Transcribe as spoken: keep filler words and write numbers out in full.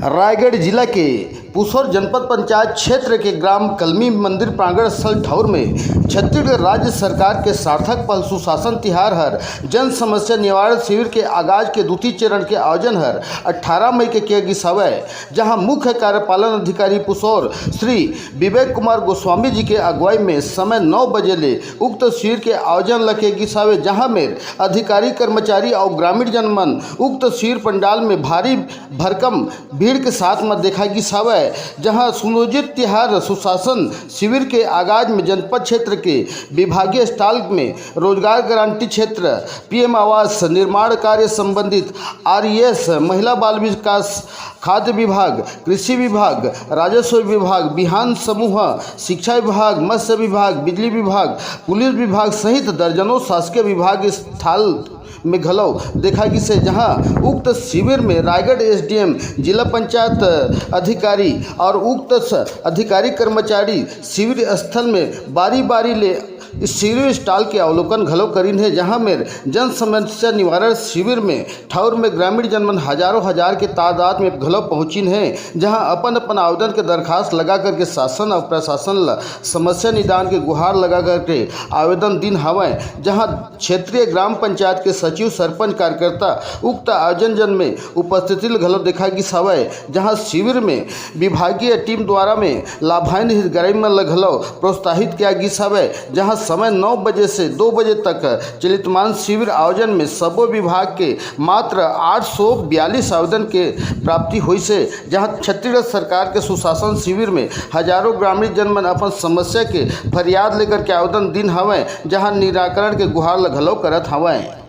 रायगढ़ जिला के पुसौर जनपद पंचायत क्षेत्र के ग्राम कलमी मंदिर प्रांगण स्थल ठौर में छत्तीसगढ़ राज्य सरकार के सार्थक पहल सुशासन तिहार हर जन समस्या निवारण शिविर के आगाज के द्वितीय चरण के आयोजन हर अठारह मई के किया गिस हवय, जहां मुख्य कार्यपालन अधिकारी पुसौर श्री विवेक कुमार गोस्वामी जी के अगुवाई में समय नौ बजे ले उक्त शिविर के आयोजन ल किया गिस हवय, जहां मेर अधिकारी, कर्मचारी और ग्रामीण जन मन उक्त शिविर पंडाल में भारी भरकम भीड़ के साथ म देखा गिस हवय, जहां सुनियोजित तिहार सुशासन शिविर के आगाज में जनपद क्षेत्र के विभागीय स्टॉल में रोजगार गारंटी क्षेत्र, पीएम आवास, निर्माण कार्य संबंधित आरईएस, महिला बाल विकास, खाद्य विभाग, कृषि विभाग, राजस्व विभाग, बिहान समूह, शिक्षा विभाग, मत्स्य विभाग, बिजली विभाग, पुलिस विभाग सहित दर्जनों शासकीय विभाग स्थल में घलो देखा गिस हे, जहां उक्त शिविर में रायगढ़ एसडीएम, जिला पंचायत अधिकारी और उक्त स-, अधिकारी कर्मचारी शिविर स्थल में बारी-बारी ले शिविर स्टॉल के अवलोकन घलो करिन हे, जहां में जन समस्या निवारण शिविर में ठौर में ग्रामीण जन मन हजारों हजार के तादाद में घलो पहुंचिन हे, जहां अपन-अपन आवेदन के दरखास्त लगा करके शासन और प्रशासन ला समस्या निदान के गुहार लगा करके आवेदन दिन हवय, जहां क्षेत्रीय ग्राम पंचायत के सचिव, सरपंच, कार्यकर्ता उक्त आयोजन जन में उपस्थिति ल घलो देखा गिस हवय, जहां शिविर में विभागीय टीम द्वारा में लाभान्वित हितग्राही मन ल घलो प्रोत्साहित किया गिस हवय, जहां समय नौ बजे से दो बजे तक चलितमान शिविर आयोजन में सबो विभाग के मात्र आठ सौ बयालीस आवेदन के प्राप्ति होइस हे, जहां छत्तीसगढ़ सरकार के सुशासन शिविर में हजारों ग्रामीण जन मन अपन समस्या के फरियाद लेकर के आवेदन दिन हवय, जहां निराकरण के गुहार ल घलो करत हवय।